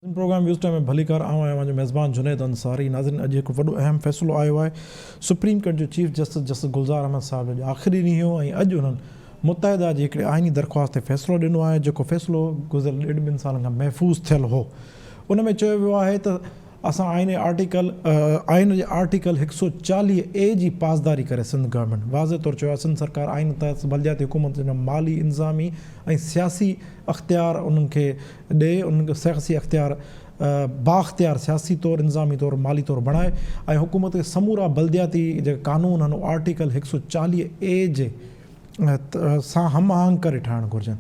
Programme waves time ۾ ڀليڪار آئون آهيان اوهان جو ميزبان جنيد انصاري. ناظرين اڄ هڪ وڏو اهم فيصلو آيو آهي. سپريم ڪورٽ جو chief justice justice Gulzar Ahmed صاحب جو اڄ آخري ڏينهن هو ۽ اڄ انهن متحده جي هڪڙي آئيني درخواست تي فيصلو ڏنو آهي جيڪو فيصلو گذريل ڏيڍ ٻن سالن کان محفوظ ٿيل هو. ان ۾ چيو ويو آهي ته اسان آئيني آرٽيڪل آئين جي آرٽيڪل 140 اي جي پاسداري ڪري سنڌ گورنمينٽ واضح طور چيو آهي سنڌ سرڪار آئين تحت بلدياتي حڪومت جا مالي انتظامي ۽ سياسي اختيار انهن کي ڏئي انهن کي سياسي اختيار بااختيار سياسي طور انتظامي طور مالي طور بڻائي ۽ حڪومت کي سمورا بلدياتي جيڪا قانون آهن اهي آرٽيڪل 140 اي جي سان هم آهنگ ڪري ٺاهڻ گهرجن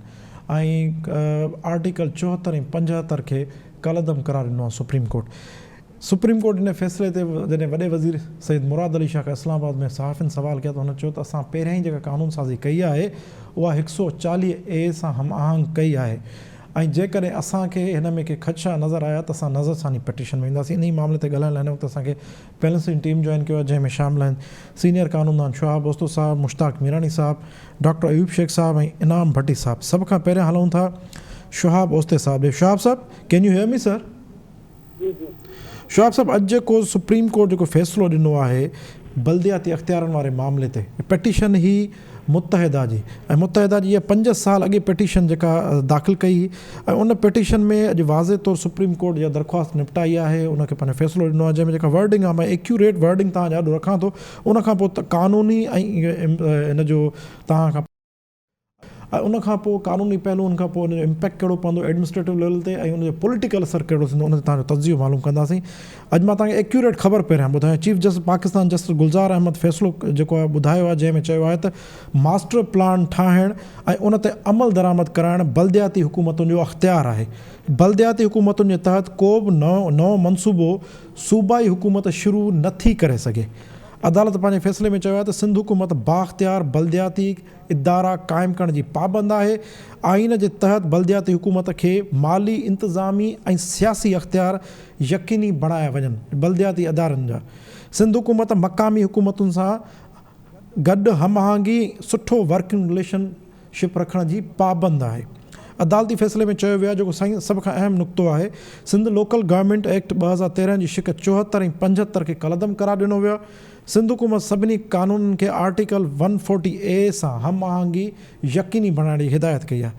۽ آرٽيڪل 74 ۽ 75 کي ڪالعدم قرار ڏنو آهي سپريم ڪورٽ. سپريم ڪورٽ ان فيصلي تي جڏهن وڏي وزير سيد مراد علي شاهه کان اسلام آباد ۾ صحافين سوال ڪيا ته هن چيو ته اسان پهريان ئي جيڪا قانون سازي ڪئي آهي اها 140 اي سان هم آهنگ ڪئي آهي ۽ جيڪڏهن اسان کي هن ۾ ڪي خدشا نظر آيا ته اسان نظرثاني پٽيشن ۾ وينداسين. انهي معاملي تي ڳالهائڻ لاء هن وقت اسان کي پيلنسين ٽيم جوائن ڪيو آهي جنهن ۾ شامل آهن سينيئر قانوندان شهاب اوستو صاحب، مشتاق ميراڻي صاحب، ڊاڪٽر ايوب شيخ صاحب ۽ انعام ڀٽي صاحب. سڀ کان پهريان هلون ٿا شهاب اوستي صاحب ڏي. شهاب صاحب can you hear me sir? Shoaib صاحب اڄ جيڪو سپريم ڪورٽ جيڪو فيصلو ڏنو آهي بلدياتي اختيارن واري معاملي تي پٽيشن هئي متحده جي ۽ متحده جي اها 5 سال اڳي پٽيشن جيڪا داخل ڪئي هئي ۽ ان پٽيشن ۾ اڄ واضح طور سپريم ڪورٽ جا درخواست نپٽائي آهي ان کي پنهنجو فيصلو ڏنو آهي جنهن ۾ جيڪا ورڊنگ آهي مان ايڪيوريٽ ورڊنگ توهان جي آڏو رکان ٿو ان کان پوء قانوني ۽ ان جو توهان کان ۽ ان کان پوء قانوني پهلو ان کان پوء ان جو امپيڪٽ ڪهڙو پوندو ايڊمنسٽريٽو ليول تي ۽ ان جو پوليٽيڪل اثر ڪهڙو ٿيندو ان تي توهان جو تجزيو معلوم ڪنداسين. اڄ مان توهان کي ايڪيوريٽ خبر پهريان ٻڌايان chief justice Pakistan justice Gulzar Ahmed فيصلو جيڪو آهي ٻڌايو آهي جنهن ۾ چيو آهي ته ماسٽر پلان ٺاهڻ ۽ ان تي عمل درآمد ڪرائڻ بلدياتي حڪومتن جو اختيار آهي بلدياتي حڪومتن جي تحت ڪو به نئون منصوبو صوبائي حڪومت شروع نٿي ڪري سگهي. عدالت پنهنجي فيصلي ۾ چيو آهي ته سنڌ حڪومت بااختيار بلدياتي ادارا قائم ڪرڻ جي پابند آهي، آئين جي تحت بلدياتي حڪومت کي مالي، انتظامي ۽ سياسي اختيار يقيني بڻايا وڃن، بلدياتي ادارن جا سنڌ حڪومت مقامي حڪومتن سان گڏ هم آهنگي ۽ سٺو ورڪنگ رليشن شپ رکڻ جي پابند آهي. عدالتي فيصلي ۾ چيو ويو آهي جيڪو سائين سڀ کان اهم نقطو آهي سنڌ لوڪل گورنمينٽ ايڪٽ 2013 جي شق 74 ۽ 75 کي ڪالعدم قرار ڏنو ويو آهي، سنڌ حڪومت سڀني قانونن کي آرٽيڪل ون فورٽي اي سان هم آهنگي يقيني بڻائڻ جي هدايت ڪئي آهي.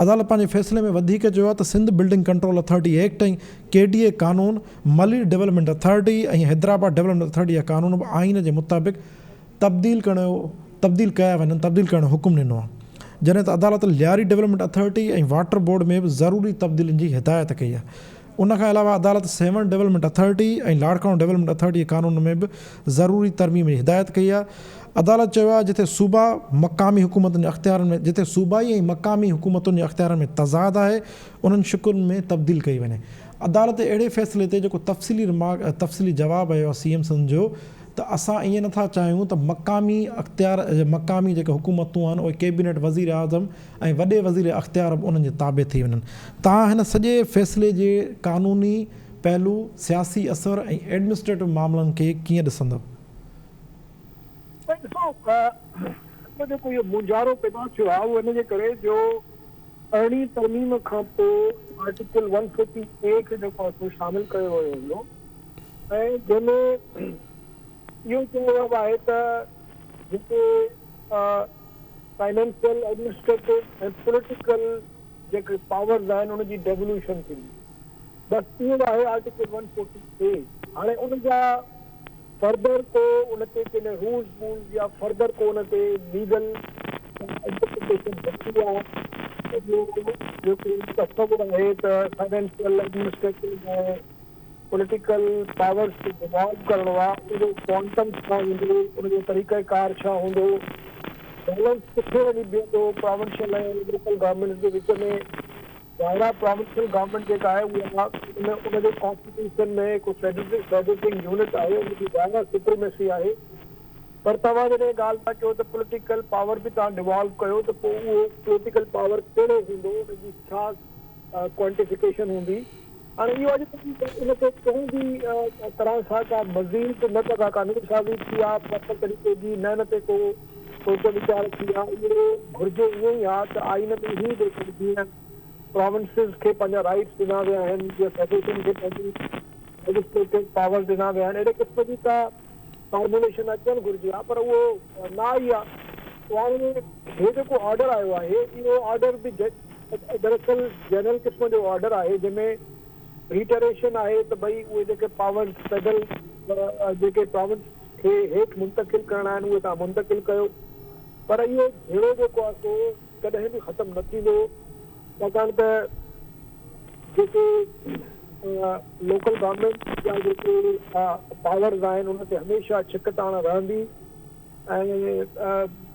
عدالت پنهنجي فيصلي ۾ وڌيڪ چيو آهي ته Sindh building control authority act ۽ K D A قانون، Malir development authority ۽ Hyderabad development authority جا قانون به آئين جي مطابق تبديل ڪرڻ جو تبديل ڪيا وڃن تبديل ڪرڻ جو حڪم ڏنو آهي. جڏهن ته عدالت Lyari development authority ۽ water board ۾ به ضروري تبديلين جي هدايت ڪئي آهي. ان کان علاوه عدالت Sehwan development authority ۽ Larkana development authority جي قانون ۾ به ضروري ترميم جي هدايت ڪئي آهي. عدالت چيو آهي جتي صوبا مقامي حڪومتن جي اختيارن ۾ جتي صوبائي ۽ مقامي حڪومتن جي اختيارن ۾ تضاد آهي انهن شقن ۾ تبديل ڪئي وڃي. عدالت اهڙي فيصلي تي جيڪو تفصيلي رمارڪ تفصيلي جواب آيو آهي سي ايم سنڌ جو ته اسان ائين نٿا چاهيون ته مقامي اختيار مقامي جيڪي حڪومتون آهن اهي ڪيبينيٽ وزيراعظم ۽ وڏي وزير جا اختيار به انهن جي تابع ٿي وڃن. توهان هن سڄي فيصلي جي قانوني پهلو، سياسي اثر ۽ ايڊمنسٽريٽو معاملن کي ڪيئن ڏسندؤ؟ سائين ڏسو اڄ جيڪو اهو مونجهارو پيدا ٿيو آهي اهو ان جي ڪري جو ارڙهين ترميم کان پوء آرٽيڪل ون فورٽي اي کي جيڪو آهي سو شامل ڪيو ويو هيو ۽ جنهن ۾ اهو چيو ويو آهي ته جيڪي فائنانشل، ايڊمنسٽريٽو ۽ پوليٽيڪل جيڪي پاورز آهن ان جي ڊيولوشن ٿيندي. بس اهو آهي آرٽيڪل ون فورٽي اي. هاڻي ان جا فردر ڪو ان تي ڪنهن رولز بولز يا فردر ڪو ان تي ليگل انٽرپريٽيشن بچي آهي ته اهو جيڪو تصور آهي ته فائنانشل، ايڊمنسٽريٽو ۽ پوليٽيڪل پاورز کي ڊوالو ڪرڻو آ ان جو ڪوانٽم ڇا هوندو ان جو طريقه ڪار ڇا هوندو بيلنس ڪٿي وڃي بيهندو پراونشل ۽ لوڪل گورنمينٽس جي وچ ۾ ظاهر آ پراونشل گورنمينٽ جيڪا آهي اها ان ان جو ڪانسٽيٽيوشن ۾ هڪ فيڊريٽنگ يونٽ آهي ان جي ظاهر آ سپريميسي آهي پر توهان جڏهن ڳالهه ٿا ڪيو ته پوليٽيڪل پاور به توهان ڊوالو ڪيو ته پوء اهو پوليٽيڪل پاور ڪهڙو هوندو ان جي ڇا ڪوانٽيفڪيشن هوندي. هاڻي اهو اڄ تائين ان تي ڪنهن به طرح سان ڪا مزيد نه ته ڪا قانون سازي ٿي آهي پراپر طريقي جي نه ان تي ڪو سوچ ويچار ٿي آهي. اهو گهرجي ائين ئي ها ته آئين ۾ هي جيڪو جيئن پراونسز کي پنهنجا رائٽس ڏنا ويا آهن، جيئن فيڊريشن کي پنهنجي ليجسليٽو پاورز ڏنا ويا آهن، اهڙي قسم جي ڪا فارموليشن اچڻ گهرجي ها پر اهو نه آئي آهي. سو هاڻي هي جيڪو آرڊر آيو آهي اهو آرڊر به دراصل جنرل قسم جو آرڊر آهي جنهن ۾ ريٽريشن آهي ته ڀئي اهي جيڪي پاورز فيڊرل جيڪي پراونس کي هيٺ منتقل ڪرڻا آهن اهي توهان منتقل ڪيو پر اهو جهيڙو جيڪو آهي سو ڪڏهن به ختم نه ٿيندو ڇاڪاڻ ته جيڪي لوڪل گورنمينٽ جا جيڪي پاورز آهن ان تي هميشه ڇڪتاڻ رهندي ۽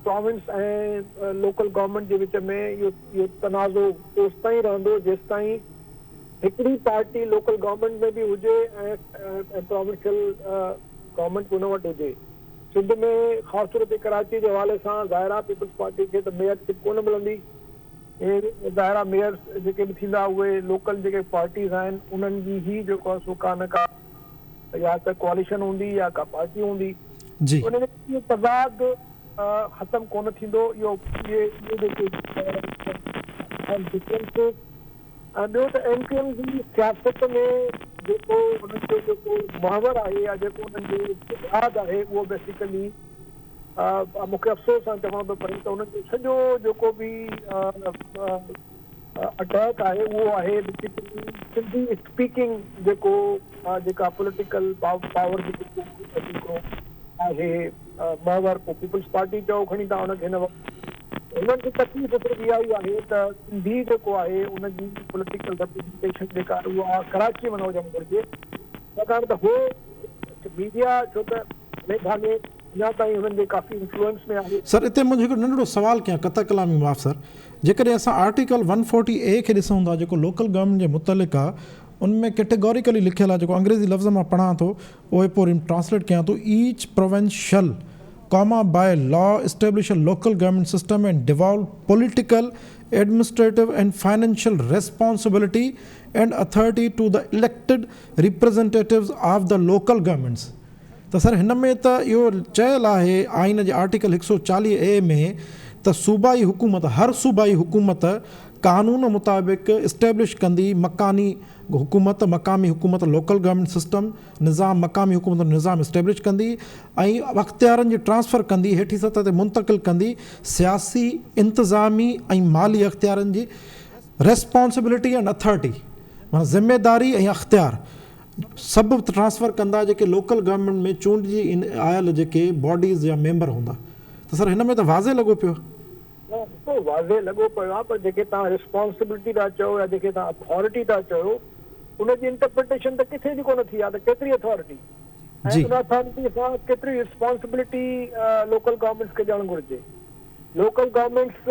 پراونس ۽ لوڪل گورنمينٽ جي وچ ۾ اهو تنازعو اوستائين رهندو جيستائين هڪڙي پارٽي لوڪل گورنمينٽ ۾ به هجي ۽ پراونشل گورنمينٽ به ان وٽ هجي. سنڌ ۾ خاص طور تي ڪراچي جي حوالي سان ظاهر آهي پيپلز پارٽي کي ته ميئر شپ ڪونه ملندي. ۽ ظاهر آهي ميئرس جيڪي به ٿيندا اهي لوڪل جيڪي پارٽيز آهن انهن جي ئي جيڪو آهي سو ڪا نه ڪا يا ته ڪواليشن هوندي يا ڪا پارٽي هوندي. ان ۾ اهو تضاد ختم ڪونه ٿيندو اهو اهي جيڪي ڊفرنسز ۽ ٻيو ته ايم ڪيو ايم جي سياست ۾ جيڪو انهن جو جيڪو محور آهي يا جيڪو انهن جو بنياد آهي اهو بيسيڪلي مون کي افسوس سان چوڻو ٿو پئي ته انهن جو سڄو جيڪو به اٽيڪ آهي اهو آهي بيسيڪلي سنڌي اسپيڪنگ جيڪو جيڪا پوليٽيڪل پاور جو جيڪو هڪڙو آهي محور پوء پيپلز پارٽي چئو کڻي تان ان کي هن وقت هنن کي تڪليف صرف اها ئي آهي ته سنڌي جيڪو آهي ان جي پوليٽيڪل ريپريزنٽيشن جيڪا آهي اها ڪراچي ۾ نه هجڻ گهرجي ڇاڪاڻ ته هو ميڊيا ڇو ته گهڻي ڀاڱي اڃا تائين هنن جي ڪافي انفلوئنس ۾ آهي. سر اتي منهنجو هڪڙو ننڍڙو سوال ڪيان قطع ڪلامي معاف سر جيڪڏهن اسان آرٽيڪل ون فورٽي اي کي ڏسون ٿا جيڪو لوڪل گورنمينٽ جي متعلق آ ان ۾ ڪيٽيگوريڪلي لکيل آ جيڪو انگريزي لفظ مان پڙهان ٿو اهي پوء وري ٽرانسليٽ ڪيان ٿو each province shall comma by law establish a local government system and devolve political administrative and financial responsibility and authority to the elected representatives of the local governments ته سر هن ۾ ته اهو چيل آهي آئين جي آرٽيڪل 140 اي ۾ ته صوبائي حڪومت هر صوبائي حڪومت قانون مطابق اسٽيبلش ڪندي مڪاني حڪومت مقامي حڪومت لوڪل گورنمينٽ سسٽم نظام مقامي حڪومت جو نظام اسٽيبلش ڪندي ۽ اختيارن جي ٽرانسفر ڪندي هيٺين سطح تي منتقل ڪندي سياسي انتظامي ۽ مالي اختيارن جي ريسپانسبلٽي اينڊ اٿارٽي معنيٰ ذميداري ۽ اختيار سڀ ٽرانسفر ڪندا جيڪي لوڪل گورنمينٽ ۾ چونڊجي آيل جيڪي باڊيز يا ميمبر هوندا ته سر هن ۾ ته واضح لڳو پيو. نه ڏسو واضح لڳو پيو آهي پر جيڪي توهان ريسپانسبلٽي ٿا چئو يا جيڪي توهان اٿارٽي ٿا چئو ان جي انٽرپريٽيشن ته ڪٿي به ڪونه ٿي آهي ته ڪيتري اٿارٽي ۽ ان اٿارٽي سان ڪيتري ريسپانسبلٽي لوڪل گورنمينٽس کي ڏيڻ گهرجي. لوڪل گورنمينٽس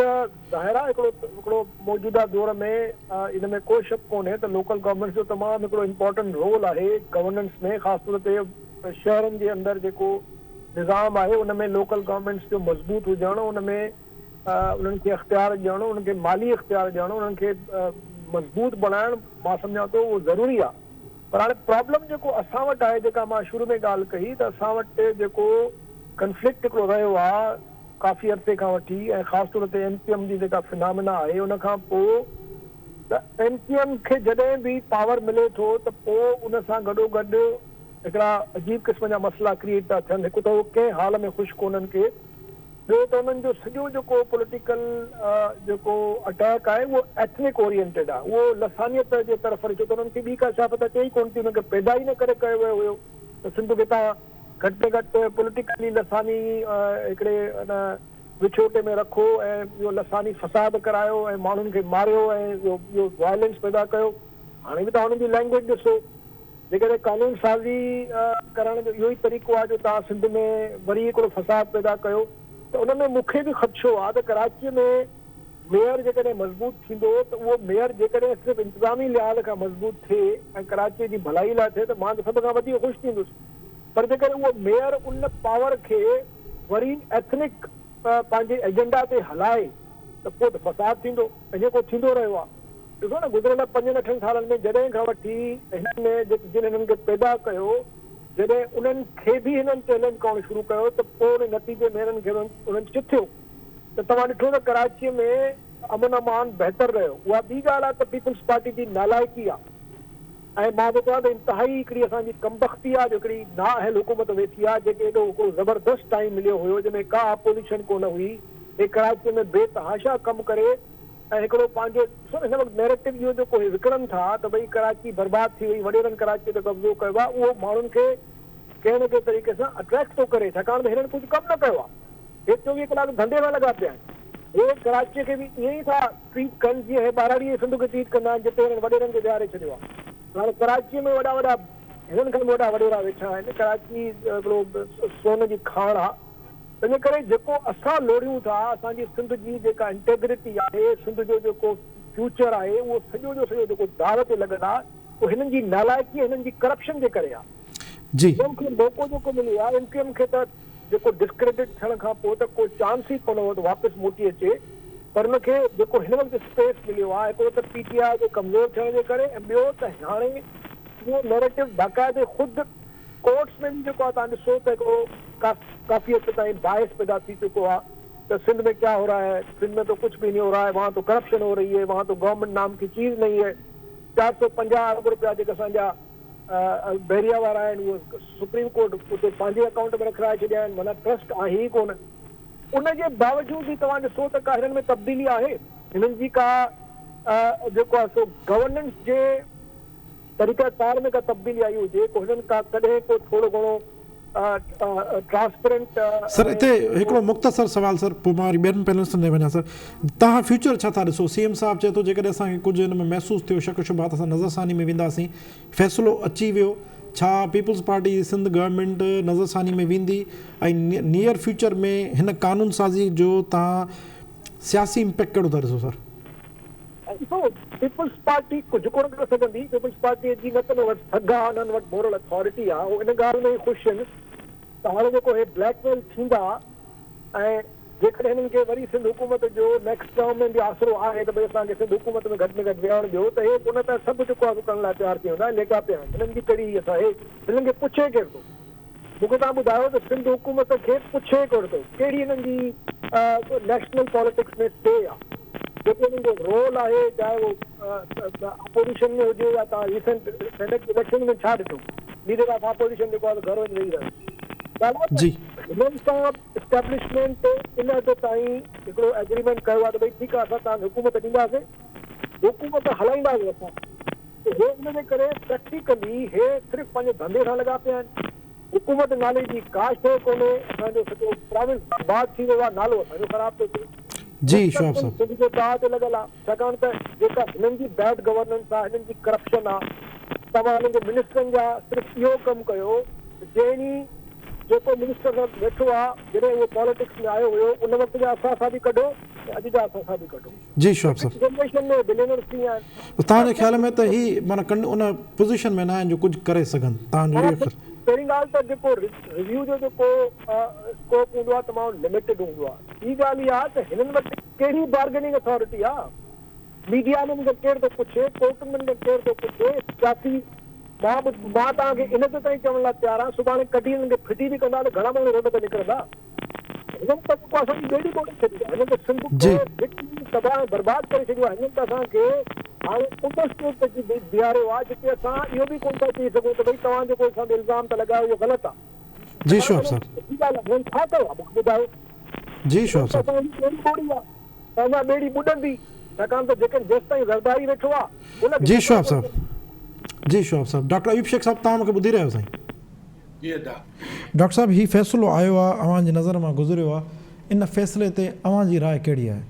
ظاهر آهي هڪڙو هڪڙو موجوده دور ۾ ان ۾ ڪو شڪ ڪونهي ته لوڪل گورنمينٽس جو تمام هڪڙو امپورٽنٽ رول آهي گورننس ۾ خاص طور تي شهرن جي اندر جيڪو نظام آهي ان ۾ لوڪل گورنمينٽس جو مضبوط هجڻ ان ۾ انهن کي اختيار ڏيڻ انهن کي مالي اختيار ڏيڻ انهن کي مضبوط بڻائڻ مان سمجهان ٿو اهو ضروري آهي پر هاڻي پرابلم جيڪو اسان وٽ آهي جيڪا مان شروع ۾ ڳالهه ڪئي ته اسان وٽ جيڪو ڪنفلڪٽ هڪڙو رهيو آهي ڪافي عرصي کان وٺي ۽ خاص طور تي ايم ڪيو ايم جي جيڪا فنامنا آهي ان کان پوء ته ايم ڪيو ايم کي جڏهن به پاور ملي ٿو ته پوء ان سان گڏو گڏ هڪڙا عجيب قسم جا مسئلا ڪريئيٽ ٿا ٿين هڪ ته هو ڪنهن حال ۾ خوش ڪونهن ڪي ٻيو ته انهن جو سڄو جيڪو پوليٽيڪل جيڪو اٽيڪ آهي اهو ايٿنڪ اورينٽيڊ آهي اهو لسانيت جي طرف ڇو ته انهن کي ٻي ڪا سياست اچي ئي ڪونه ٿي انهن کي پيدا ئي ان ڪري ڪيو ويو هيو ته سنڌ کي توهان گهٽ ۾ گهٽ پوليٽيڪلي لساني هڪڙي ان وڇوٽي ۾ رکو ۽ اهو لساني فساد ڪرايو ۽ ماڻهن کي ماريو ۽ اهو اهو وائلنس پيدا ڪيو. هاڻي به توهان انهن جي لينگويج ڏسو. جيڪڏهن قانون سازي ڪرڻ جو اهو ئي طريقو آهي جو توهان سنڌ ۾ وري هڪڙو فساد پيدا ڪيو ته ان ۾ مون کي به خدشو آهي ته ڪراچيء ۾ ميئر جيڪڏهن مضبوط ٿيندو ته اهو ميئر جيڪڏهن صرف انتظامي لحاظ کان مضبوط ٿئي ۽ ڪراچيء جي ڀلائي لاء ٿئي ته مان ته سڀ کان وڌيڪ خوش ٿيندس پر جيڪڏهن اهو ميئر ان پاور کي وري ايٿنڪ پنهنجي ايجنڊا تي هلائي ته پوء ته فساد ٿيندو ۽ جيڪو ٿيندو رهيو آهي. ڏسو نه گذريل پنجن اٺن سالن ۾ جڏهن کان وٺي هنن جن هنن کي پيدا ڪيو جڏهن انهن کي به هنن چئلينج ڪرڻ شروع ڪيو ته پوء ان نتيجي ۾ هنن کي انهن چٿيو. ته توهان ڏٺو ته ڪراچيء ۾ امن امان بهتر رهيو. اها ٻي ڳالهه آهي ته پيپلز پارٽي جي نالائقي آهي ۽ مان ٿو چوان ته انتهائي هڪڙي اسان جي ڪمبختي آهي جو هڪڙي نااهل حڪومت ويٺي آهي جنهن کي ايڏو هڪڙو زبردست ٽائيم مليو هيو جنهن ۾ ڪا اپوزيشن ڪونه هئي هي ڪراچي ۾ بي تحاشا ڪم ڪري ۽ هڪڙو پنهنجو ڏسو هن وقت نيريٽو اهو جيڪو هي وڪڻن ٿا ته ڀئي ڪراچي برباد ٿي وئي وڏيرن ڪراچي تي قبضو ڪيو آهي اهو ماڻهن کي ڪنهن نه ڪنهن طريقي سان اٽريڪٽ ٿو ڪري ڇاڪاڻ ته هنن ڪجهه ڪم نه ڪيو آهي. هي 24 ڪلاڪ ڌنڌي سان لڳا پيا آهن. هي ڪراچيء کي به ائين ئي ٿا ٽريٽ ڪن جيئن هي ٻهراڙيء جي سنڌ کي ٽريٽ ڪندا آهن جتي هنن وڏيرن کي ويهاري ڇڏيو آهي. هاڻي ڪراچيء ۾ وڏا وڏا هنن کان به وڏا وڏيرا ويٺا آهن. ڪراچي هڪڙو سون جي کاڻ آهي. تنهنجي ڪري جيڪو اسان لوڙيون ٿا اسان جي سنڌ جي جيڪا انٽيگرٽي آهي، سنڌ جو جيڪو فيوچر آهي اهو سڄو جو سڄو جيڪو داء تي لڳل آهي اهو هنن جي نالائقي ۽ هنن جي ڪرپشن جي ڪري آهي. جي. هنن کي موقعو جيڪو مليو آهي ايم ڪيو ايم کي ته جيڪو ڊسڪريڊٽ ٿيڻ کان پوء ته ڪو چانس ئي ڪونه هو ته واپس موٽي اچي پر ان کي جيڪو هن وقت اسپيس مليو آهي هڪڙو ته پي ٽي آء جي ڪمزور ٿيڻ جي ڪري ۽ ٻيو ته هاڻي اهو نيريٽو باقاعدي خود ڪورٽس ۾ به جيڪو آهي توهان ڏسو ته هڪڙو ڪافي حد تائين باعث پيدا ٿي چڪو آهي ته سنڌ ۾ ڪيا هو رها هي سنڌ ۾ تو ڪجهه به نهين هو رها هي وهان تو ڪرپشن هو رهي هي وهان تو گورنمينٽ نام ڪي چيز نهين هي 450 ارب روپيا جيڪي اسان جا بحريا وارا آهن اهي سپريم ڪورٽ اتي پنهنجي اڪائونٽ ۾ رکرائي ڇڏيا آهن معنيٰ ٽرسٽ آهي ئي ڪونه ان جي باوجود به توهان ڏسو ته ڪا هنن ۾ تبديلي آهي هنن جي ڪا جيڪو آهي سو گورننس جي طريقه ڪار ۾ ڪا تبديلي آئي هجي ڪو هنن ڪا ڪڏهن ڪو ٿورو گهڻو ٽرانسپرنٽ. سر اتي هڪڙو مختصر سوال سر پوء مان وري ٻين پينلسٽن ڏي وڃان سر توهان فيوچر ڇا ٿا ڏسو سي ايم صاحب چئي ٿو جيڪڏهن اسان کي ڪجهه ان ۾ محسوس ٿيو شڪ شبها ته اسان نظر ثاني ۾ وينداسين فيصلو اچي ويو ڇا پيپلز پارٽي جي سنڌ گورنمينٽ نظر ثاني ۾ ويندي ۽ نيئر فيوچر ۾ هن قانون سازي جو توهان سياسي امپيڪٽ ڪهڙو ٿا ڏسو سر. ڏسو پيپلز پارٽي ڪجهه ڪونه ڪري سگهندي، پيپلز پارٽي جي نه ته انهن وٽ سگهه آهي نه انهن وٽ مورل اٿارٽي آهي، هو ان ڳالهه ۾ ئي خوش آهن ته هاڻي جيڪو هي بليڪ ميل ٿيندا ۽ جيڪڏهن هنن کي وري سنڌ حڪومت جو نيڪسٽ ٽرم ۾ به آسرو آهي ته ڀئي اسان کي سنڌ حڪومت ۾ گهٽ ۾ گهٽ ويهڻ ڏيو ته هي ان ته سڀ جيڪو آهي سو ڪرڻ لاء تيار ٿي ويندا ليڪا پيا آهن هنن جي ڪهڙي اسان هي هنن کي پڇي ڪير ٿو؟ مون کي توهان ٻڌايو ته سنڌ حڪومت کي پڇي ڪير ٿو؟ ڪهڙي هنن جي نيشنل پاليٽڪس ۾ سي آ؟ جيڪو هنن جو رول آهي چاهي اهو اپوزيشن ۾ هجي يا توهان ريسنٽ سينيٽ اليڪشن ۾ ڇا ڏٺو ليڊر آف اپوزيشن جيڪو آهي سو گهر وڃي ويهي رهيو. ڳالهه آهي جي. ته هنن سان اسٽيبلشمينٽ ان حد تائين هڪڙو ايگريمينٽ ڪيو آهي ته ڀئي ٺيڪ آهي اسان توهان کي حڪومت ڏينداسين حڪومت هلائينداسين اسان. ته هي ان جي ڪري پريڪٽيڪلي هي صرف پنهنجي ڌنڌي سان لڳا پيا آهن. حڪومت نالي جي ڪا شيء ڪونهي، اسان جو سڄو پراونس برباد ٿي ويو آهي، نالو اسان جو خراب ٿو ٿئي. جي شهاب مستقبل صاحب. سنڌ جو داء تي لڳل آهي، ڇاڪاڻ ته جيڪا هنن جي بيڊ گورننس آهي، هنن جي ڪرپشن آهي، توهان هنن جي منسٽرن جا صرف اهو ڪم ڪيو ته جنهن ڏينهن جيڪو منسٽر سان ويٺو آهي، جڏهن اهو پاليٽڪس ۾ آيو هيو، ان وقت جا اثاثا به ڪڍو ۽ اڄ جا اثاثا به ڪڍو. جي شهاب صاحب. جنريشن ۾ بلينرز ٿي ويا آهن. توهان جي خيال ۾ ته هي معنيٰ ڪن ان پوزيشن ۾ نه آهن جو ڪجهه ڪري سگهن توهان جو اهو خيال. پهرين ڳالهه ته جيڪو ريويو جو جيڪو اسڪوپ هوندو آهي تمام لميٽيڊ هوندو آهي. ٻي ڳالهه اها آهي ته هنن وٽ ڪهڙي بارگيننگ اٿارٽي آهي. ميڊيا ۾ هنن کان ڪير ٿو پڇي، ڪورٽن ۾ هنن کان ڪير ٿو پڇي، سياسي مان به مان توهان کي ان حد تائين چوڻ لاء تيار آهيان سڀاڻي ڪڍي هنن کي ڦٽي به ڪندا ته گهڻا ماڻهو روڊ تي نڪرندا. هنن ته جيڪو اسان جي ٻيڙي ٻوڙي ڇڏي آهي، هنن ته سنڌ کي لٽي تباهه ۽ برباد ڪري ڇڏيو آهي، هنن ته اسان کي هاڻي ان اسٽيج تي اچي بيهاريو آهي جتي اسان اهو به ڪونه ٿا چئي سگهون ته ڀئي توهان جيڪو اسان تي الزام ٿا لڳايو اهو غلط آهي. جي شهاب صاحب. سچي ڳالهه آهي، هنن ڇا ڪيو آهي مون کي ٻڌايو. جي شهاب هنن ته صاحب. اسان جي ٻيڙي ٻوڙي آهي، اڃا ٻيڙي ٻڏندي، ڇاڪاڻ ته جيڪڏهن جيستائين زرداري ويٺو آهي ان کي جي شهاب صاحب. جي شهاب صاحب. ڊاڪٽر ايوب شيخ صاحب توهان مون کي ٻڌي رهيا آهيو سائين. جي ادا. ڊاڪٽر صاحب هي فيصلو آيو آ اوهان جي نظر مان گذريو آ ان فيصلي تي اوهان جي راء ڪهڙي آهي؟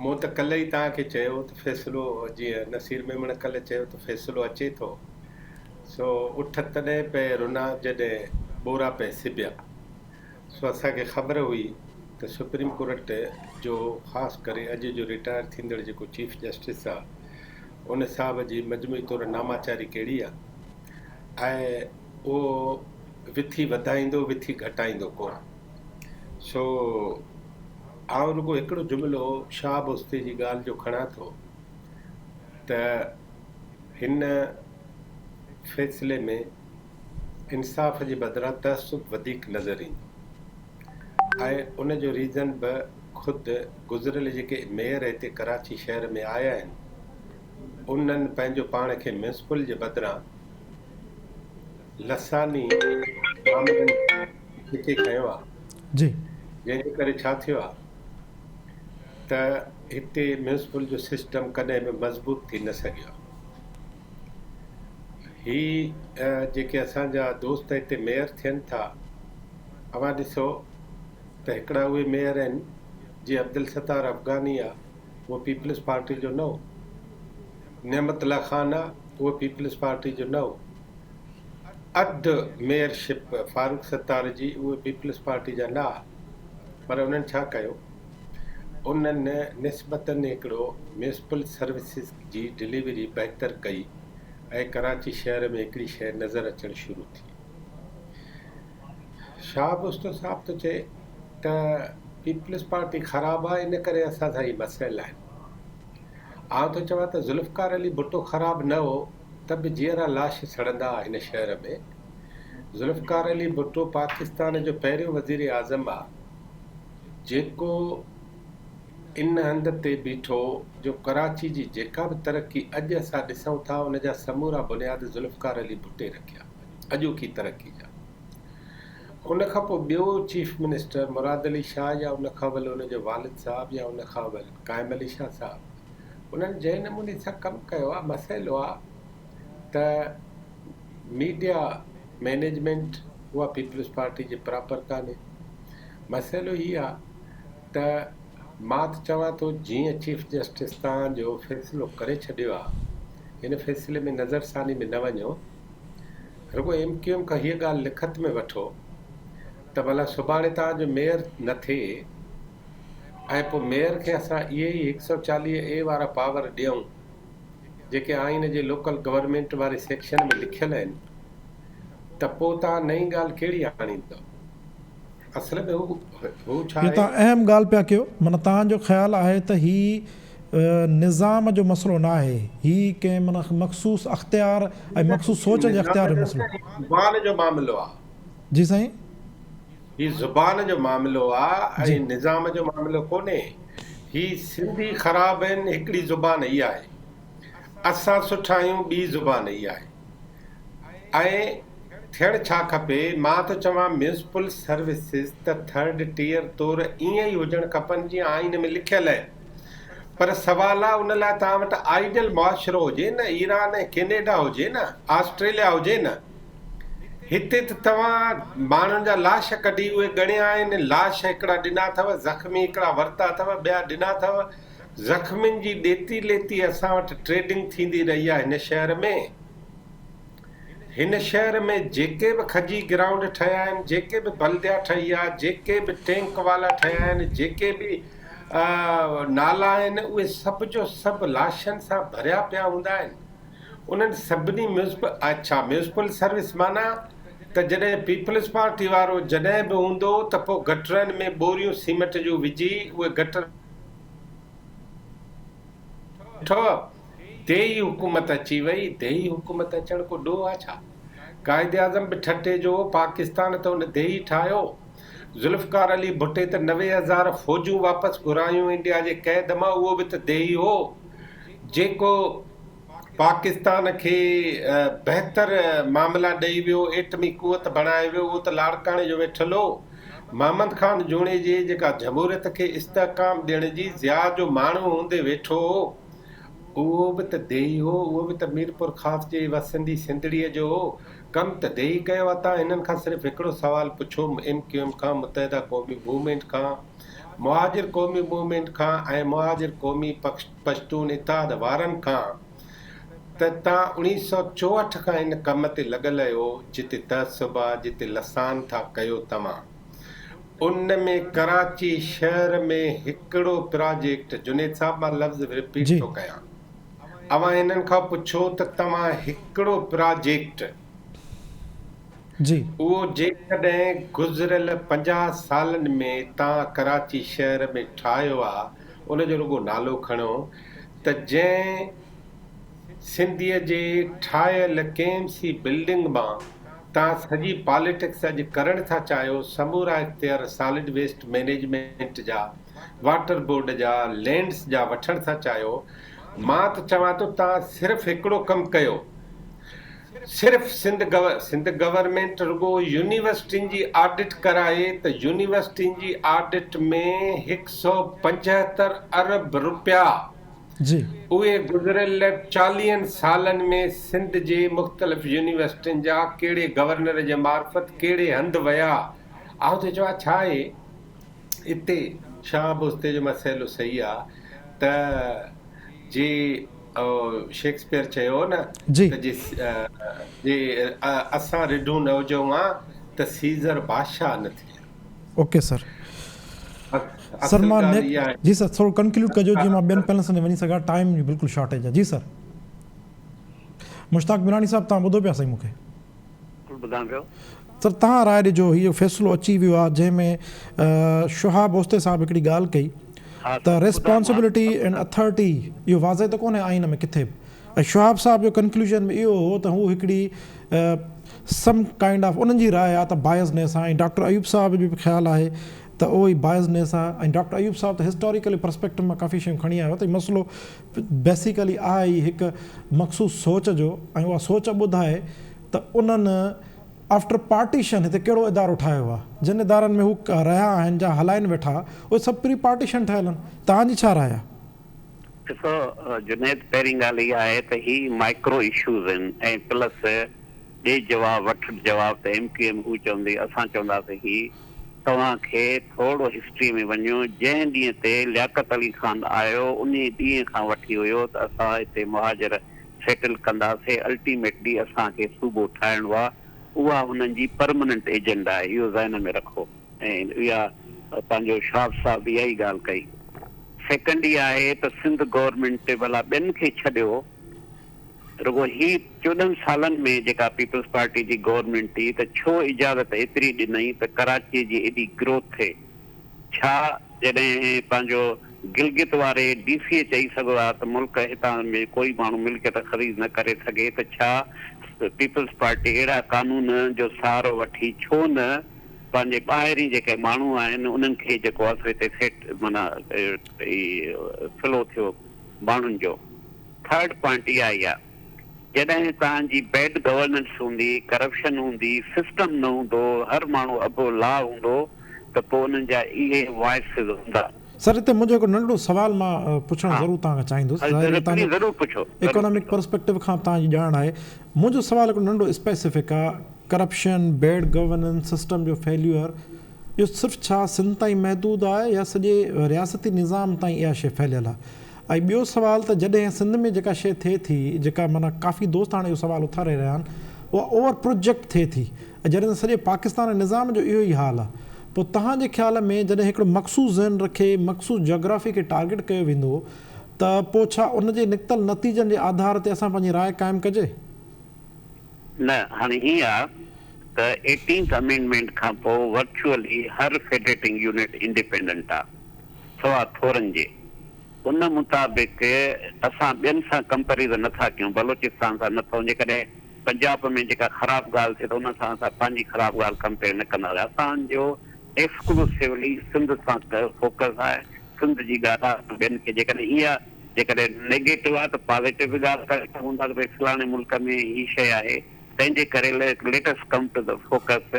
مون ته ڪلهه ئي توهان کي چيو ته فيصلو جيئن نصير ميمڻ ڪلهه چيو ته فيصلو اچي ٿو سو اٺ تڏهن پئي رنا جڏهن ٻورا پئي سبيا سو اسان کي خبر هئي ته سپريم ڪورٽ جو خاص ڪري اڄ جو رٽائر ٿيندڙ جيڪو چيف جسٽس آ ان صاحب جي مجموعي طور ناماچاري ڪهڙي آ ۽ اهو وٿي وڌائيندو وٿي گهٽائيندو ڪونه. سو آئون رڳو هڪڙو جملو شاهه بوستي جي ڳالهه جو کڻان ٿو ته هن فيصلي ۾ انصاف جي بدران تعصب وڌيڪ نظر ايندو ۽ ان جو ريزن به خود گذريل جيڪي ميئر هتي ڪراچي شهر ۾ آيا آهن انهن پنهنجو پاڻ کي ميونسپل جي بدران لساني معاملن کي ڇڪي کنيو آهي. جي. جنهن جي ڪري ڇا ٿيو آهي ته هتي ميونسپل جو سسٽم ڪڏهن به مضبوط ٿي نه سگهيو آهي. هي جيڪي اسان جا دوست هتي ميئر ٿين ٿا اوهان ڏسو ته هڪڙا اهي ميئر آهن جيئن عبدالستار افغاني آ اهو پيپلز پارٽي جو نه هو، نعمت الله خان آ اهو پيپلز پارٽي جو نه هو، اڌ ميئر شپ فاروق ستار جي اهي پيپلز پارٽي جا نه آ پر انهن ڇا ڪيو انهن نسبتن هڪڙو ميونسپل سروسز جي ڊليوري بهتر ڪئي ۽ ڪراچي شهر ۾ هڪڙي شيء نظر اچڻ شروع ٿي. شاهه بستو صاحب ٿو چئي ته پيپلز پارٽي خراب آهي ان ڪري اسان سان هي مسئلا آهن. آئون ٿو چوان ته ذوالفقار علي ڀٽو خراب نه هو ته به جيئرا لاش سڙندا ها هن شهر ۾. ذوالفقار علي ڀٽو پاڪستان جو پهريون وزير اعظم آ جيڪو ان هنڌ تي بيٺو جو ڪراچي جي جيڪا به ترقي اڄ اسان ڏسون ٿا ان جا سمورا بنياد ذوالفقار علي ڀٽي رکيا اڄوڪي ترقي جا. ان کان پوء ٻيو چيف منسٽر مراد علي شاهه يا ان کان اول ان جو والد صاحب يا ان کان اول قائم علي شاهه صاحب انهن جنهن نموني سان ڪم ڪيو آهي مسئلو آهي ته ميڊيا مئنيجمينٽ اها پيپلز پارٽي جي پراپر ڪانهي مسئلو هي آهي ته مان ته چوان ٿو جيئن چيف جسٽس تان جو فيصلو ڪري ڇڏيو آهي هن فيصلي ۾ نظر ثاني ۾ نه وڃو رڳو ايم ڪيو ايم کان هيء ڳالهه لکت ۾ وٺو ته ڀلا سڀاڻي توهان جو ميئر نه ٿئي ۽ پوء ميئر کي اسان اهي ئي 140 اي وارا پاور ڏيون جيڪي آئين جي لوڪل گورنمينٽ واري سيڪشن ۾ لکيل آهن ته پوء توهان نئين ڳالهه ڪهڙي آڻيندؤ؟ اصل ۾ هو هو ڇا هي آهي؟ توهان اهم ڳالهه پيا ڪيو معنيٰ توهان جو خيال آهي ته هي نظام جو مسئلو نه آهي هي ڪنهن معنيٰ مخصوص اختيار ۽ مخصوص سوچ جي نظام اختيار جو جو مسئلو. نه هي زبان جو معاملو آ. جي سائين. هي زبان جو معاملو آ ۽ جي. نظام جو معاملو ڪونهي. هي سنڌي خراب آهن هڪڙي زبان هي آهي. اسان سٺا آهيون ٻي زبان هي آهي. ۽ ٿيڻ ڇا کپي؟ مان ٿو چوان ميونسپل سروسز ته ٿرڊ ٽيئر طور ائين ئي هجڻ کپن جيئن آئين ۾ لکيل آهن. پر سوال آ ان لاء توهان وٽ آئيڊيل معاشرو هجي نه، ايران ۽ ڪينيڊا هجي نه، آسٽريليا هجي نه. هتي ته توهان ماڻهن جا لاش ڪڍي اهي ڳڻيا آهن، لاش هڪڙا ڏنا اٿو، زخمي هڪڙا ورتا اٿو، ٻيا ڏنا اٿو. زخمين جي ڏيتي ليتي اسان وٽ ٽريڊنگ ٿيندي رهي آ هن شهر ۾. هن شهر ۾ جيڪي به کجي گرائونڊ ٺهيا آهن، جيڪي به بلديا ٺهي آ، جيڪي به ٽينڪ والا ٺهيا آهن، جيڪي به نالا آهن، اهي سڀ جو سڀ لاشن سان ڀريا پيا هوندا آهن. انهن سڀني ميونسپل اڇا ميونسپل سروس معنيٰ ته جڏهن پيپلز پارٽي وارو جڏهن به هوندو ته پوء گٽرن ۾ ٻوريون سيمٽ جون وجهي اهي گٽر ڏٺو، ديهي حڪومت اچي وئي، ديهي حڪومت اچڻ ڪو ڏوهه آ ڇا؟ قائداعظم به ٺٽي جو هو، پاڪستان ته ان ديهي ٺاهيو. ذوالفقار علي ڀٽي ته 90,000 فوجون واپس گهرايون انڊيا جي قيد مان، اهو به ته ديهي هو، جيڪو پاڪستان کي بهتر معاملا ڏئي ويو، ايٽمي قوت بڻائي ويو، اهو ته لاڙڪاڻي جو ويٺل هو. محمد خان جوڻيجي جيڪا جمهوريت کي استحڪام ڏيڻ جي ضياء جو ماڻهو هوندي ويٺو هو، اهو به ته ديهي هو، اهو به ته ميرپورخاص جي وسندي سنڌڙيء جو هو. ڪم ته ديهي ڪيو اتان هنن کان صرف هڪڙو سوال پڇو ايم ڪيو ايم کان، متحده قومي موومينٽ کان، مهاجر قومي موومينٽ کان ۽ مهاجر قومي پشتون اتحاد وارن کان ته تان 1964 کان ان ڪم تي لڳل اهيو جتي تعصب آ جتي لسان ٿا ڪيو توهان ان ۾ ڪراچي شهر ۾ هڪڙو پراجيڪٽ جنيد صاحب مان لفظ رپيٽ جي. ٿو ڪيان اوهان هنن کان پڇو ته توهان هڪڙو پراجيڪٽ جي. اهو جيڪڏهن گذريل 50 سالن ۾ تان ڪراچي شهر ۾ ٺاهيو آ ان جو رڳو نالو کڻو ته جنهن سنڌيء جي ٺاهيل ڪي ايم سي بلڊنگ مان توهان سڄي پاليٽڪس اڄ ڪرڻ ٿا چاهيو، سمورا اختيار سالڊ ويسٽ مئنيجمينٽ جا واٽر بورڊ جا لينڊس جا وٺڻ ٿا چاهيو مان ته چوان ٿو توهان صرف هڪڙو ڪم ڪيو صرف سنڌ سنڌ گورنمينٽ رڳو يونيورسٽين جي آڊٽ ڪرائي ته يونيورسٽين جي آڊٽ ۾ هڪ سو 75 ارب روپيا جي. اهي گذريل چاليهن سالن ۾ سنڌ جي مختلف يونيورسٽين جا ڪهڙي گورنر جي معرفت ڪهڙي هنڌ ويا آئون ٿو چوان ڇا آهي اتي شاهه بستي جو مسئلو صحيح آ ته جي شيڪسپيئر چيو هو نه ته جي جي اسان رڍون نه هجون ها ته سيزر بادشاهه نه ٿئي ها. اوڪي سر سر مان جي سر ٿورو ڪنڪلوڊ ڪجو جي مان ٻين پينلسن تي وڃي سگهان ٽائيم جي بلڪل شارٽيج آ جي سر مشتاق ميراڻي صاحب توهان ٻڌو پيا سائين مونکي. بلڪل ٻڌان پيو. سر توهان راء ڏجو هي جو فيصلو اچي ويو آهي جنهن ۾ شهاب اوستي صاحب هڪڙي ڳالهه ڪئي ته ريسپانسبلٽي اينڊ اٿارٽي اهو واضح ته ڪونهي آئين ۾ ڪٿي به ۽ شهاب صاحب جو ڪنڪلوزن به اهو هو ته هو هڪڙي سم ڪائنڊ آف انهن جي راء آهي ته بائسنيس آهي ۽ ڊاڪٽر ايوب صاحب جو به خيال آهي ته اهو ئي بائسنيس آهي ۽ ڊاڪٽر ايوب صاحب ته هسٽاريڪلي پرسپيڪٽو مان ڪافي شيون کڻي آيو ته هي مسئلو بيسيڪلي آهي ئي هڪ مخصوص سوچ جو ۽ اها سوچ ٻڌائي ته انهن آفٽر پارٽيشن هتي ڪهڙو ادارو ٺاهيو آهي، جن ادارن ۾ هو رهيا آهن جا هلائين ويٺا اهي سڀ پري پارٽيشن ٺهيل آهن، توهان جي ڇا راء آهي؟ ڏسو جنيد پهرين ڳالهه اها آهي ته هي مائڪرو اشوز آهن ۽ پلس ڏي جواب وٺ جواب ته ايم ڪيو ايم هو چوندي اسان چونداسين هي توهان کي ٿورڙو هسٽري ۾ وڃو جنهن ڏينهن تي لياقت علي خان آيو انهي ڏينهن کان وٺي هيو ته اسان هتي مهاجر سيٽل ڪنداسي الٽيميٽلي اسان کي صوبو ٺاهڻو آ اها هنن جي پرمننٽ ايجنڊا آهي اهو ذهن ۾ رکو ۽ اها پنهنجو شهاب صاحب اها ئي ڳالهه ڪئي سيڪنڊ اها آهي ته سنڌ گورنمينٽ ڀلا ٻين کي ڇڏيو رڳو هي 14 سالن ۾ جيڪا پيپلز پارٽي جي گورنمينٽ هئي ته ڇو اجازت ايتري ڏنئي ته ڪراچي جي ايڏي گروٿ ٿئي ڇا جڏهن پنهنجو گلگت واري ڊي سي چئي سگهو ها ته ملڪ هتان ۾ ڪوئي ماڻهو ملڪيت خريد نه ڪري سگهي ته ڇا پيپلز پارٽي اهڙا قانون جو سهارو وٺي ڇو نه پنهنجي ٻاهرين جيڪي ماڻهو آهن انهن کي جيڪو آهي سو هتي سيٽ معنيٰ هي فلو ٿيو ماڻهن جو ٿرڊ پوائنٽ اها ئي آهي جڏهن توهان جي بيڊ گورننس هوندي، ڪرپشن هوندي، سسٽم نه هوندو، هر ماڻهو ابو لا هوندو ته پوء انهن جا اهي وائسز هوندا. سر هتي منهنجو هڪ ننڍڙو سوال مان پڇڻ ضرور توهان کان چاهيندس ظاهر آهي توهان جو اڪانامڪ پرسپيڪٽو کان به توهان جي ڄاڻ آهي منهنجو سوال هڪڙو ننڍڙو اسپيسفڪ آهي ڪرپشن بيڊ گورننس سسٽم جو فيليئر اهو صرف ڇا سنڌ تائين محدود آهي يا سڄي رياستي نظام تائين اها شيء ڦهليل آهي ۽ ٻيو سوال ته جڏهن سنڌ ۾ جيڪا شيء ٿئي ٿي جيڪا معنيٰ ڪافي دوست هاڻي اهو سوال اٿاري رهيا آهن اها اوور پروجيڪٽ ٿئي ٿي ۽ جڏهن ته سڄي پاڪستان جي نظام جو اهو ئي حال آهي پوء توهان جي خيال ۾ جڏهن هڪڙو مخصوص ذهن رکي مخصوص جاگرافي کي ٽارگيٽ ڪيو ويندو ته پوء ڇا ان جي نڪتل نتيجن جي آڌار تي اسان پنهنجي راء قائم ڪجي؟ نه هاڻي هيئن آ ته ايٽينٿ امينڊمينٽ کان پوء ورچوئلي هر فيڊريٽنگ يونٽ انڊيپينڊنٽ آ سوا ٿورن جي. ان مطابق اسان ٻين سان ڪمپريزن نه ٿا ڪيون، بلوچستان سان نه ٿو جيڪڏهن پنجاب ۾ جيڪا خراب ڳالهه ٿئي ته ان سان اسان پنهنجي خراب ڳالهه ڪمپيئر نه ڪنداسين. اسان جو ايڪسڪلوسولي سنڌ سان فوڪس آهي، سنڌ جي ڳالهه آهي، اسان ٻين کي جيڪڏهن اها جيڪڏهن نيگيٽو آهي ته پازيٽو به ڳالهه ڪري سگهون ٿا ته ڀئي فلاڻي ملڪ ۾ هي شيء آهي، تنهن جي ڪري let us come to the focus.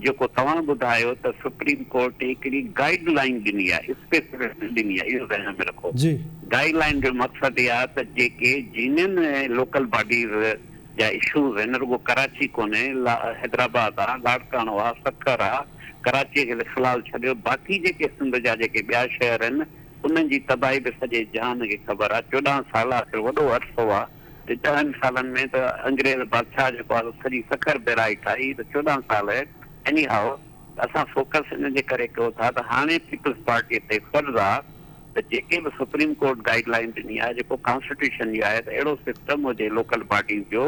جيڪو توهان ٻڌايو ته سپريم ڪورٽ هڪڙي گائيڊ لائين ڏني آهي اسپيسفڪ نه ڏني آهي اهو ذهن ۾ رکو گائيڊ لائين جو مقصد اها آهي ته جيڪي جينين لوڪل باڊيز جا اشوز آهن رڳو ڪراچي ڪونهي حيدرآباد آهي لاڙڪاڻو آهي سکر آهي ڪراچي کي ته في الحال ڇڏيو باقي جيڪي سنڌ جا جيڪي ٻيا شهر آهن انهن جي تباهي به سڄي جهان کي خبر آهي 14 سال آخر وڏو عرصو آهي ته ڏهن سالن ۾ ته انگريز بادشاهه جيڪو آهي سو سڄي سکر بيرائي ٺاهي ته 14 سال ايني هائو ته اسان فوڪس ان جي ڪري ڪيو ٿا ته هاڻي پيپلز پارٽي تي فرض آ ته جيڪي به سپريم ڪورٽ گائيڊ لائين ڏني آهي جيڪو ڪانسٽيٽيوشن جي آهي ته اهڙو سسٽم هجي لوڪل باڊيز جو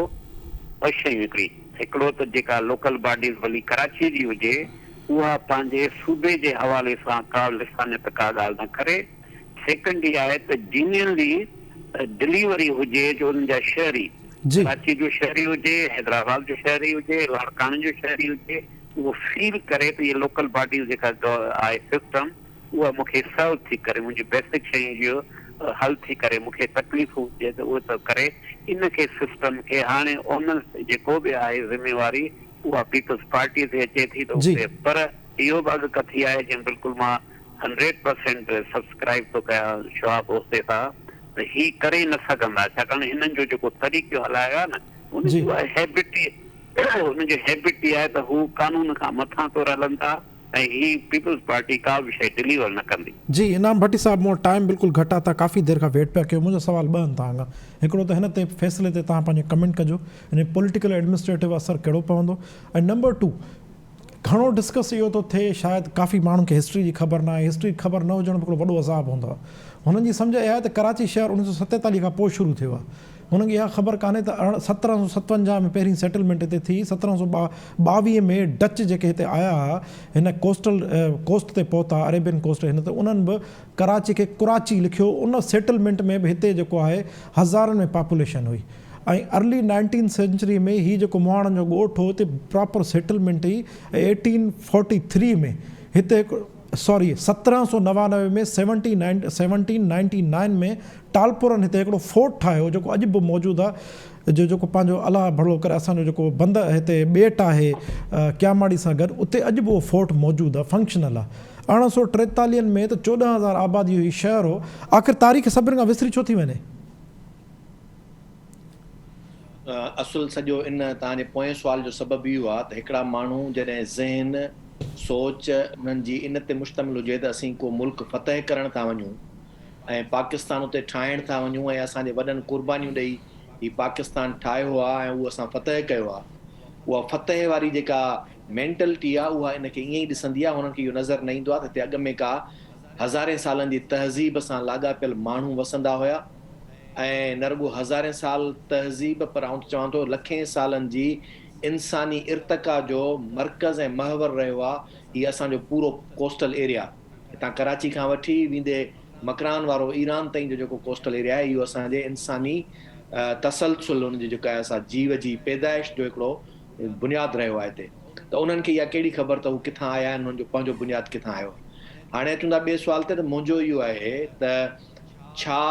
ٻه شيون هڪڙي هڪڙو ته جيڪا لوڪل باڊيز ڀلي ڪراچي جي هجي اها پنهنجي صوبي جي حوالي سان ڪا لسانيت ڪا ڳالهه نه ڪري سيڪنڊ اها آهي ته جينيئنلي ڊليوري هجي جو انهن جا شهري ڪراچي جو شهري هجي، حيدرآباد جو شهري هجي، لاڙڪاڻي جو شهري هجي اهو فيل ڪري ته اهي لوڪل باڊيز جيڪا آهي سسٽم اها مون کي سرو ٿي ڪري منهنجي بيسڪ شين جو حل ٿي ڪري مون کي تڪليفون ڏئي ته اهي ته ڪري ان کي سسٽم کي هاڻي اونس جيڪو به آهي ذميواري اها پيپلز پارٽي تي اچي ٿي ته جي. اتي پر اهو به اڳڪٿي آهي جنهن بلڪل مان هنڊريڊ پرسينٽ سبسڪرائيب ٿو ڪيان شهاب اوستي سان ته هي ڪري نه سگهندا ڇاڪاڻ هنن جو جيڪو طريقو هلايو آهي نه ان جي. جي اها هيبٽ ئي ان جي هيبٽ ئي آهي ته هو قانون کان مٿان طور هلن ٿا ۽ هي پيپلز پارٽي ڪا به شيء ڊليور نه ڪندي. جي انعام ڀٽي صاحب مون وٽ ٽائيم بلڪل گهٽ آ تان ڪافي دير کان ويٽ پيا ڪيو منهنجو سوال ٻه آهن توهان کان هڪڙو ته هن تي فيصلي تي توهان پنهنجو ڪمينٽ ڪجو ان جو پوليٽيڪل ايڊمنسٽريٽو اثر ڪهڙو پوندو ۽ نمبر ٽو گهڻو ڊسڪس اهو ٿو ٿئي شايد ڪافي ماڻهن کي هسٽري جي خبر ناهي هسٽري جي خبر نه هجڻ به هڪڙو وڏو عذاب هوندو آ هنن جي سمجهه اها آهي ته ڪراچي شهر 1947 کان پوء شروع ٿيو آ هنن کي اها خبر ڪانهي ته 1757 ۾ پهرين سيٽلمينٽ هتي ٿي، 1722 ۾ ڊچ جيڪي هتي آيا ها هن ڪوسٽل ڪوسٽ تي پهتا عريبين ڪوسٽ هن ته انهن به ڪراچي کي ڪراچي لکيو ان سيٽلمينٽ ۾ به هتي جيڪو آهي هزارن ۾ پاپوليشن هئي ۽ ارلي نائنٽين سينچري ۾ هي جيڪو مهاڻن جو ڳوٺ هو هتي پراپر سيٽلمينٽ هئي ۽ ايٽين فورٽي ٿري ۾ هتي هڪ سوري 1799 ۾ 1799 ۾ ٽالپرن هتي هڪڙو فورٽ ٺاهيو جيڪو اڄ به موجود آهي جو جيڪو پنهنجو الله ڀلو ڪري اسان جو جيڪو بندر هتي ٻيٽ آهي ڪياماڙي سان گڏ اتي اڄ به اهو فورٽ موجود آهي فنڪشنل آهي ارڙهن سو ٽيتاليهن ۾ ته 14,000 آبادي جو هي شهر هو آخر تاريخ سڀن کان وسري ڇو ٿي وڃي؟ اصل سڄو ان توهان جي پوئين سوال جو سبب اهو آهي ته هڪڙا ماڻهو جڏهن ذهن، سوچ انهن جي ان تي مشتمل هجي ته اسين ڪو ملڪ فتح ڪرڻ ٿا وڃون ۽ پاڪستان اتي ٺاهڻ ٿا وڃون ۽ اسان جي وڏن قربانيون ڏئي هي پاڪستان ٺاهيو آهي ۽ اهو اسان فتح ڪيو آهي اها فتح واري جيڪا مينٽلٽي آهي اها ان کي ائين ئي ڏسندي آهي انهن کي اهو نظر نه ايندو آهي ته هتي اڳ ۾ ڪا هزارين سالن جي تهذيب سان لاڳاپيل ماڻهو وسندا هيا ۽ نه رڳو هزارين سال تهذيب پر آئون ته چوان ٿو لکين سالن جي انساني ارتقا جو مرڪز ۽ محور رهيو آ هي اسان جو پورو ڪوسٽل ايريا هتان ڪراچي کان وٺي ويندي مڪران وارو ايران تائين جو جيڪو ڪوسٽل ايريا آهي اهو اسان جي انساني تسلسل ان جي جيڪا آهي سا جيو جي پيدائش جو هڪڙو بنياد رهيو آهي هتي ته انهن کي اها ڪهڙي خبر ته هو ڪٿان آيا آهن انهن جو پنهنجو بنياد ڪٿان آيو هاڻي اچون ٿا ٻئي سوال تي ته منهنجو اهو آهي ته ڇا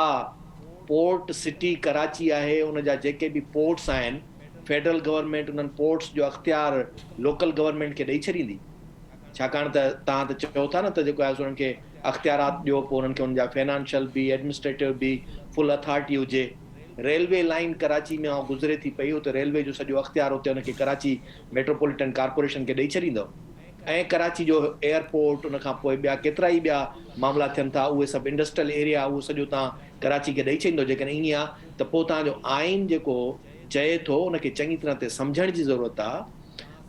پورٽ سٽي ڪراچي آهي ان جا جيڪي به پورٽس آهن فيڊرل گورنمينٽ انهن پورٽس جو اختيار لوڪل گورنمينٽ کي ڏئي ڇڏيندي ڇاڪاڻ ته توهان ته چئو ٿا نه ته جيڪو آهي سو انهن کي اختيارات ڏيو پوء انهن کي انهن جا فنانشل به ايڊمنسٽريٽو به فل اٿارٽي هجي ريلوي لائين ڪراچي ۾ گذري ٿي پئي اتي ريلوي جو سڄو اختيار اتي ان کي ڪراچي ميٽروپوليٽن ڪارپوريشن کي ڏئي ڇڏيندو ۽ ڪراچي جو ايئرپورٽ ان کان پوء ٻيا ڪيترائي ٻيا معاملا ٿين ٿا اهي سڀ انڊسٽريل ايريا اهو سڄو توهان ڪراچي کي ڏئي ڇڏيندو جيڪڏهن ائين آ ته پوء توهان جو آئين جيڪو چئي ٿو ان کي چڱي طرح تي سمجهڻ جي ضرورت آ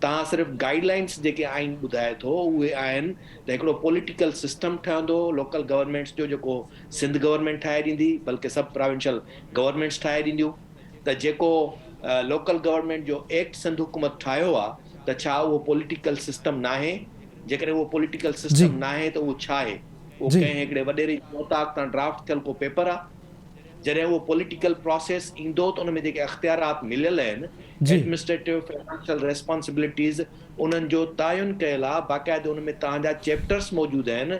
توهان صرف گائيڊ لائنس جيڪي آئين ٻڌائي ٿو اهي آهن ته هڪڙو پوليٽيڪل سسٽم ٺهندو لوڪل گورنمينٽس جو جيڪو سنڌ گورنمينٽ ٺاهي ڏيندي بلڪه سڀ پراونشل گورنمينٽس ٺاهي ڏينديون ته جيڪو لوڪل گورنمينٽ جو ايڪٽ سنڌ حڪومت ٺاهيو آ ته ڇا اهو پوليٽيڪل سسٽم ناهي؟ جيڪڏهن اهو پوليٽيڪل سسٽم ناهي ته اهو ڇا آهي؟ اهو ڪنهن هڪڙي وڏيري جي اوطاق تان ڊرافٽ ٿيل ڪو پيپر آ؟ جڏهن اهو پوليٽيڪل پراسيس ايندو ته ان ۾ جيڪي اختيارات مليل آهن، ايڊمنسٽريٽو، فنانشل ريسپانسبلٽيز، انهن جو تعين ڪيل آ، باقاعدي ان ۾ توهان جا چيپٽرس موجود آهن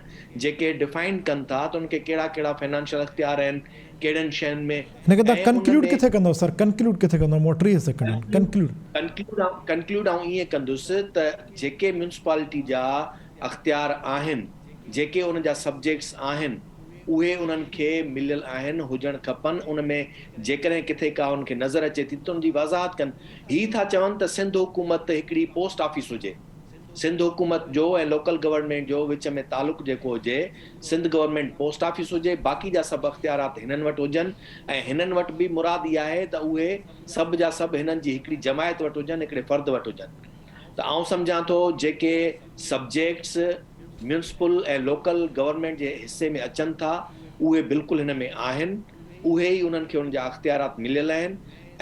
جيڪي ڊفائن ڪن ٿا ته ان کي ڪهڙا ڪهڙا فنانشل اختيار آهن، ڪهڙين شين ۾. هن کي توهان ۽ ان ڪنڪلوڊ ۾. ڪٿي ڪندؤ سر ڪنڪلوڊ ڪٿي ڪندؤ مون وٽ 30 سيڪنڊ آهن ڪنڪلوڊ. ڪنڪلوڊ ڪنڪلوڊ آئون ائين ڪندس ته جيڪي ميونسپالٽي جا اختيار آهن جيڪي ان جا سبجيڪٽس آهن اهي انهن کي مليل آهن هجڻ کپن ان ۾ جيڪڏهن ڪٿي ڪا انهن کي نظر اچي ٿي ته ان جي وضاحت ڪن هي ٿا چون ته سنڌ حڪومت هڪڙي پوسٽ آفيس هجي سنڌ حڪومت جو ۽ لوڪل گورنمينٽ جو وچ ۾ تعلق جيڪو هجي، سنڌ گورنمينٽ پوسٽ آفيس هجي، باقي جا سڀ اختيارات هنن وٽ هجن ۽ هنن وٽ به مراد اها آهي ته اهي سڀ جا سڀ هنن جي هڪڙي جماعت وٽ هجن، هڪڙي فرد وٽ هجن ته آئون سمجهان ٿو جيڪي سبجيڪٽس ميونسپل ۽ لوڪل گورنمينٽ جي حصي ۾ اچن ٿا اهي بلڪل هن ۾ آهن، اهي ئي انهن کي انهن جا اختيارات مليل آهن.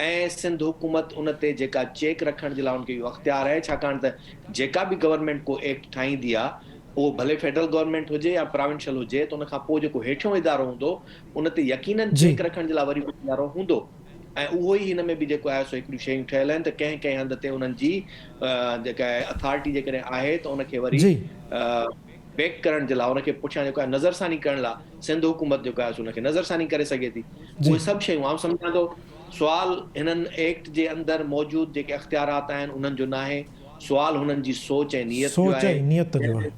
۽ سنڌ حڪومت ان تي جيڪا چيڪ رکڻ جي لاء ان کي اهو اختيار آهي ڇاڪاڻ ته جيڪا به گورنمينٽ ڪو ايڪٽ ٺاهيندي آ اهو ڀلي فيڊرل گورنمينٽ هجي يا پراونشل هجي ته ان کان پوء جيڪو هيٺيون ادارو هوندو ان تي يقينن چيڪ رکڻ جي لاء وري ڪو ادارو هوندو ۽ اهو ئي هن ۾ به جيڪو آهي سو هڪڙيون شيون ٺهيل آهن ته ڪنهن ڪنهن هنڌ تي انهن جي جيڪا اٿارٽي جيڪڏهن آهي ته ان کي وري. بيڪ ڪرڻ جي لاء ان کي پٺيان جيڪو آهي نظرثاني ڪرڻ لاء سنڌ حڪومت جيڪو آهي سو ان کي نظرثاني ڪري سگهي ٿي. جي. اهي سڀ شيون آئون سمجهان ٿو سوال هنن ايڪٽ جي اندر موجود جيڪي اختيارات آهن انهن جو ناهي، سوال هنن جي سوچ ۽ نيت جو سوچ آهي. ۽ نيت جو آهي.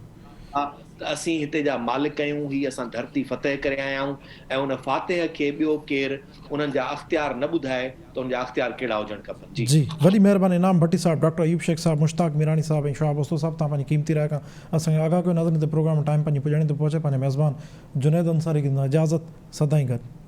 ته اسين هتي جا مالڪ آهيون، هي اسان ڌرتي فتح ڪري آيا آهيون ۽ ان فاتح کي ٻيو ڪير انهن جا اختيار نه ٻڌائي ته ان جا اختيار ڪهڙا هجڻ کپن. جي. جي وڏي مهرباني انعام ڀٽي صاحب، ڊاڪٽر ايوب شيخ صاحب، مشتاق ميراڻي صاحب ۽ شهاب اوستو صاحب توهان پنهنجي قيمتي راء کان اسان کي آگاهه ڪيو ناظرين هتي پروگرام ٽائيم پنهنجي پڄاڻي تي پهچي پنهنجي ميزبان جنيد انصاري کي ڏيندا اجازت سدائين گڏ.